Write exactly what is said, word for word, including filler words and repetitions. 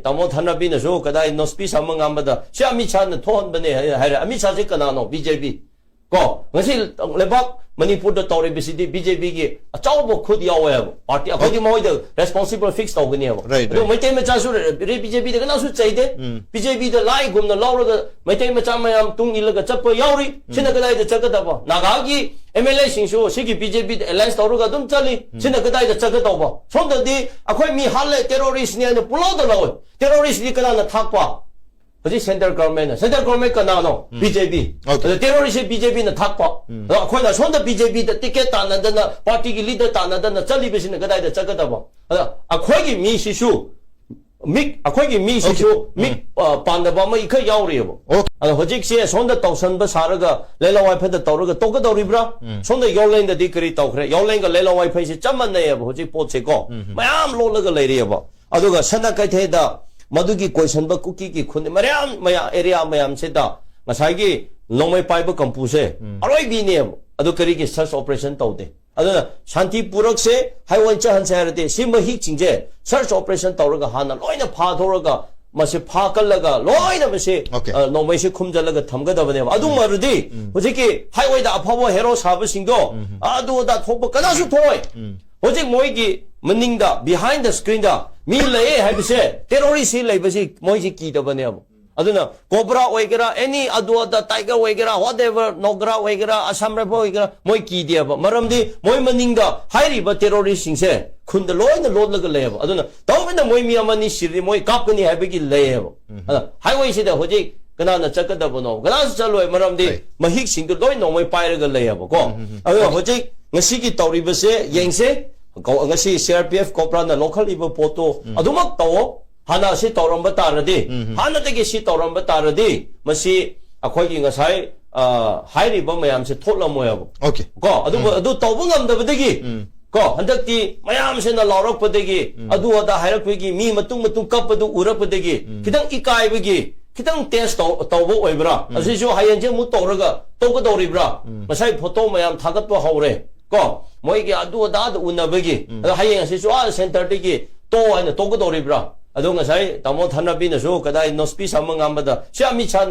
ꯇꯥꯃꯣ ꯊꯅꯕꯤꯅꯁꯨ ꯀꯗꯥꯏ ꯅꯣꯁꯄꯤꯁ ꯑꯃ ꯉꯥꯡꯕꯗ ꯁꯤ ꯑꯃꯤꯠ ꯁꯥꯅ ꯊꯣꯛꯍꯟꯕꯅꯦ ꯍꯥꯏ- ꯍꯥꯏꯔꯦ꯫ ꯑꯃꯤꯠ ꯁꯥꯁꯦ ꯀꯅꯥꯅꯣ? ꯕꯤ ꯖꯦ ꯄꯤ꯫ ꯀꯣ, ꯉꯁꯤ ꯂꯩꯕꯥꯛ ꯃꯅꯤꯄꯨꯔꯗ ꯇꯧꯔꯤꯕꯁꯤꯗꯤ ꯕꯤ ꯖꯦ ꯄꯤꯒꯤ ꯑꯆꯧꯕ ꯈꯨꯠ ꯌꯥꯎꯋꯦꯕ꯫ ꯄꯥꯔꯇꯤ ꯑꯩꯈꯣꯏꯗꯤ ꯃꯣꯏꯗ ꯔꯦꯁꯄꯣꯟꯁꯤꯕꯜ ꯐꯤꯛꯁ ꯇꯧꯒꯅꯦꯕ꯫ Right, ꯑꯗꯣ right. ꯃꯩꯇꯩ ꯃꯆꯥꯁꯨ ꯕꯤ ꯖꯦ ꯄꯤꯗ ꯀꯅꯥꯁꯨ ꯆꯩꯗꯦ꯫ ꯕꯤ ꯖꯦ ꯄꯤꯗ ꯂꯥꯏꯒꯨꯝꯅ ꯂꯧꯔꯒ ꯃꯩꯇꯩ ꯃꯆꯥ ꯃꯌꯥꯝ ꯇꯨꯡ ꯏꯜꯂꯒ ꯆꯠꯄ ꯌꯥꯎꯔꯤ꯫ ꯁꯤꯅ ꯀꯗꯥꯏꯗ ꯆꯠꯀꯗꯕ? ꯅꯥꯒꯥꯒꯤ ꯑꯦꯝ ꯑꯦꯜ ꯑꯦꯁꯤꯡꯁꯨ ꯁꯤꯒꯤ ꯕꯤ ꯖꯦ ꯄꯤꯗ ꯑꯦꯂꯥꯏꯟꯁ ꯇꯧꯔꯒ ꯑꯗꯨꯝ ꯆꯠꯂꯤ꯫ ꯁꯤꯅ ꯀꯗꯥꯏꯗ ꯆꯠꯀꯗꯧꯕ? ꯁꯣꯝꯗꯗꯤ ꯑꯩꯈꯣꯏ ꯃꯤ ꯍꯥꯠꯂꯦ, ꯇꯦꯔꯣꯔꯤꯁꯅꯤ ꯍꯥꯏꯅ ꯄꯨꯂꯧꯗ ꯂꯧꯋꯦ꯫ ꯇꯦꯔꯣꯔꯤꯁꯅꯤ ꯀꯅꯥꯅ ꯊꯥꯛꯄ? ꯍꯧꯖꯤꯛ ꯁꯦꯟꯇ꯭ꯔꯦꯜ ꯒꯚꯔꯟꯃꯦꯟꯅ꯫ ꯁꯦꯟꯇ꯭ꯔꯦꯜ ꯒꯚꯔꯟꯃꯦꯟ ꯀꯅꯥꯅꯣ? ꯕꯤ ꯖꯦ ꯄꯤ꯫ Okay. ꯑꯗ ꯇꯦꯔꯣꯔꯤꯁꯁꯦ ꯕꯤ ꯖꯦ ꯄꯤꯅ ꯊꯥꯛꯄ꯫ ꯑꯗꯣ ꯑꯩꯈꯣꯏꯅ ꯁꯣꯝꯗ ꯕꯤ ꯖꯦ ꯄꯤꯗ ꯇꯤꯀꯦꯠ ꯇꯥꯟꯅꯗꯅ, ꯄꯥꯔꯇꯤꯒꯤ ꯂꯤꯗꯔ ꯇꯥꯟꯅꯗꯅ ꯆꯠꯂꯤꯕꯁꯤꯅ ꯀꯗꯥꯏꯗ ꯆꯠꯀꯗꯕ? ꯑꯗ ꯑꯩꯈꯣꯏꯒꯤ ꯃꯤꯁꯤꯁꯨ ꯃꯤꯛ, ꯑꯩꯈꯣꯏꯒꯤ ꯃꯤꯁꯤꯁꯨ Okay. ꯃꯤꯛ, ꯑ, ꯄꯥꯟꯗꯕ ꯑꯃ ꯏꯈꯛ ꯌꯥꯎꯔꯤꯑꯕ꯫ Okay. ꯑꯗꯣ ꯍꯧꯖꯤꯛꯁꯦ ꯁꯣꯝꯗ ꯇꯧꯁꯟꯕ ꯁꯥꯔꯒ ꯂꯩꯂꯥꯎ ꯋꯥꯏꯐꯗ ꯇꯧꯔꯒ ꯇꯣꯛꯀꯗꯧꯔꯤꯕ꯭ꯔꯥ? ꯁꯣꯝꯗ ꯌꯥꯎꯂꯦꯟꯗꯗꯤ ꯀꯔꯤ ꯇꯧꯈ꯭ꯔꯦ? ꯌꯥꯎꯂꯦꯟꯒ ꯂꯩꯂꯥꯎ ꯋꯥꯏꯐꯩꯁꯦ ꯆꯞ ꯃꯥꯟꯅꯩꯑꯕ ꯍꯧꯖꯤꯛ ꯄꯣꯠꯁꯦꯀꯣ꯫ ꯃꯌꯥꯝ ꯂꯣꯠꯂꯒ ꯂꯩꯔꯤꯑꯕ꯫ ꯑꯗꯨꯒ ꯁꯅꯥ ꯀꯩꯊꯦꯜꯗ ꯃꯗꯨꯒꯤ ꯀꯣꯏꯁꯟꯕ ꯀꯨꯀꯤꯒꯤ ꯈꯨꯟ ꯃꯌꯥꯝ, ꯃꯌꯥꯝ, ꯑꯦꯔꯤꯌꯥ ꯃꯌꯥꯝꯁꯤꯗ ꯉꯁꯥꯏꯒꯤ ꯅꯣꯡꯃꯩ ꯄꯥꯏꯕ ꯀꯝꯄꯨꯁꯦ ꯑꯔꯣꯏꯕꯤꯅꯦꯕ꯫ ꯑꯗꯨ ꯀꯔꯤꯒꯤ ꯁꯔꯆ ꯑꯣꯄꯔꯦꯁꯟ ꯇꯧꯗꯦ? ꯑꯗꯨꯅ ꯁꯥꯟꯇꯤ ꯄꯨꯔꯛꯁꯦ, ꯍꯥꯏꯋꯥꯏ ꯆꯠꯍꯟꯁꯦ ꯍꯥꯏꯔꯗꯤ ꯁꯤ ꯃꯍꯤꯛꯁꯤꯡꯁꯦ ꯁꯔꯆ ꯑꯣꯄꯔꯦꯁꯟ ꯇꯧꯔꯒ ꯍꯥꯟꯅ ꯂꯣꯏꯅ ꯐꯥꯊꯣꯔꯒ ꯃꯁꯤ ꯐꯥꯀꯜꯂꯒ ꯂꯣꯏꯅ ꯃꯁꯤ, Okay. ꯑ, ꯅꯣꯡꯃꯩꯁꯤ ꯈꯨꯝꯖꯤꯜꯂꯒ ꯊꯝꯒꯗꯕꯅꯦꯕ꯫ ꯑꯗꯨ ꯑꯣꯏꯔꯗꯤ ꯍꯧꯖꯤꯛꯀꯤ ꯍꯥꯏꯋꯥꯏꯗ ꯑꯐꯕ ꯍꯦꯔꯣ ꯁꯥꯕꯁꯤꯡꯗꯣ ꯑꯗꯨ ꯑꯗꯥ ꯊꯣꯛꯄ ꯀꯅꯥꯁꯨ ꯊꯣꯛꯑꯣꯏ꯫ ꯍꯧꯖꯤꯛ ꯃꯣꯏꯒꯤ ꯃꯅꯤꯡꯗ, behind the screenꯗ ꯃꯤ ꯂꯩꯌꯦ ꯍꯥꯏꯕꯁꯦ ꯇꯦꯔꯣꯔꯤꯁꯁꯤ ꯂꯩꯕꯁꯤ ꯃꯣꯏꯁꯤ ꯀꯤꯗꯕꯅꯦꯕ꯫ ꯑꯗꯨꯅ ꯀꯣꯕ꯭ꯔꯥ ꯑꯣꯏꯒꯦꯔꯥ, ꯑꯦꯅꯤ ꯑꯗꯨ ꯑꯗꯥ ꯇꯥꯏꯒꯔ ꯑꯣꯏꯒꯦꯔꯥ, ꯋꯥꯠ ꯑꯦꯚꯔ, ꯅꯣꯒ꯭ꯔꯥ ꯑꯣꯏꯒꯦꯔꯥ, ꯑꯁꯥꯝ ꯔꯥꯏꯐꯜ ꯑꯣꯏꯒꯦꯔꯥ, ꯃꯣꯏ ꯀꯤꯗꯦꯕ꯫ ꯃꯔꯝꯗꯤ ꯃꯣꯏ ꯃꯅꯤꯡꯗ ꯍꯥꯏꯔꯤꯕ ꯇꯦꯔꯣꯔꯤꯁꯁꯤꯡꯁꯦ ꯈꯨꯟꯗ ꯂꯣꯏꯅ ꯂꯣꯠꯂꯒ ꯂꯩꯌꯦꯕ꯫ ꯑꯗꯨꯅ ꯇꯧꯕꯅ ꯃꯣꯏ ꯃꯤ ꯑꯃꯅꯤ ꯁꯤꯔꯗꯤ ꯃꯣꯏ ꯀꯥꯞꯀꯅꯤ ꯍꯥꯏꯕꯒꯤ ꯂꯩꯌꯦꯕ꯫ ꯑꯗ ꯍꯥꯏꯋꯦꯁꯤꯗ ꯍꯧꯖꯤꯛ ꯀꯅꯥꯅ ꯆꯠꯀꯗꯕꯅꯣ? ꯀꯅꯥꯁꯨ ꯆꯠꯂꯣꯏ꯫ ꯃꯔꯝꯗꯤ Right. ꯃꯍꯤꯛꯁꯤꯡꯗꯨ ꯂꯣꯏ ꯅꯣꯡꯃꯩ ꯄꯥꯏꯔꯒ ꯂꯩꯌꯦꯕꯀꯣ꯫ ꯑꯗꯨꯅ ꯍꯧꯖꯤꯛ ꯉꯁꯤꯒꯤ ꯇꯧꯔꯤꯕꯁꯦ ꯌꯦꯡꯁꯦ꯫ ꯀꯧ-, ꯉꯁꯤ ꯁꯤ ꯑꯥꯔ ꯄꯤ ꯑꯦꯐ ꯀꯣꯕ꯭ꯔꯥꯅ ꯂꯧꯈꯠꯂꯤꯕ ꯄꯣꯠꯇꯣ ꯑꯗꯨꯃꯛ ꯇꯧꯑꯣ꯫ ꯍꯥꯟꯅ ꯑꯁꯤ ꯇꯧꯔꯝꯕ ꯇꯥꯔꯗꯤ, ꯍꯥꯟꯅꯗꯒꯤ ꯁꯤ ꯇꯧꯔꯝꯕ ꯇꯥꯔꯗꯤ, ꯃꯁꯤ ꯑꯩꯈꯣꯏꯒꯤ ꯉꯁꯥꯏ, ꯑ, ꯍꯥꯏꯔꯤꯕ ꯃꯌꯥꯝꯁꯦ ꯊꯣꯛꯂꯝꯃꯣꯏꯕ꯫ Okay. ꯀꯣ, ꯑꯗꯨꯕꯨ ꯑꯗꯨ ꯇꯧꯕ ꯉꯝꯗꯕꯗꯒꯤ, ꯀꯣ, ꯍꯟꯗꯛꯇꯤ ꯃꯌꯥꯝꯁꯤꯅ ꯂꯥꯎꯔꯛꯄꯗꯒꯤ, ꯑꯗꯨ ꯑꯗꯥ ꯍꯥꯏꯔꯛꯄꯒꯤ, ꯃꯤ ꯃꯇꯨꯡ ꯃꯇꯨꯡ ꯀꯞꯄꯗꯨ ꯎꯔꯛꯄꯗꯒꯤ, ꯈꯤꯇꯪ ꯏꯀꯥꯏꯕꯒꯤ, ꯈꯤꯇꯪ ꯇꯦꯁ ꯇꯧ-, ꯇꯧꯕ ꯑꯣꯏꯕ꯭ꯔꯥ? ꯑꯁꯤꯁꯨ ꯍꯌꯦꯡꯁꯦ ꯑꯃꯨꯛ ꯇꯧꯔꯒ ꯇꯧꯒꯗꯧꯔꯤꯕ꯭ꯔꯥ? ꯉꯁꯥꯏ ꯐꯣꯇꯣ ꯃꯌꯥꯝ ꯊꯥꯒꯠꯄ ꯍꯧꯔꯦ꯫ ꯀꯣ, ꯃꯣꯏꯒꯤ ꯑꯗꯨ ꯑꯗꯥꯗ ꯎꯅꯕꯒꯤ, ꯑꯗꯣ ꯍꯌꯦꯡ ꯑꯁꯤꯁꯨ ꯑꯥ ꯁꯦꯟꯇꯔꯗꯒꯤ ꯇꯣ ꯍꯥꯏꯅ ꯇꯧꯒꯗꯧꯔꯤꯕ꯭ꯔꯥ? ꯑꯗꯣ ꯉꯁꯥꯏ ꯇꯥꯃꯣ ꯊꯅꯄꯤꯅꯁꯨ ꯀꯗꯥꯏꯅꯣ ꯁ꯭ꯄꯤꯆ ꯑꯃ ꯉꯥꯡꯕꯗ ꯁꯤ ꯑꯃꯤꯠ ꯁꯥꯍꯅ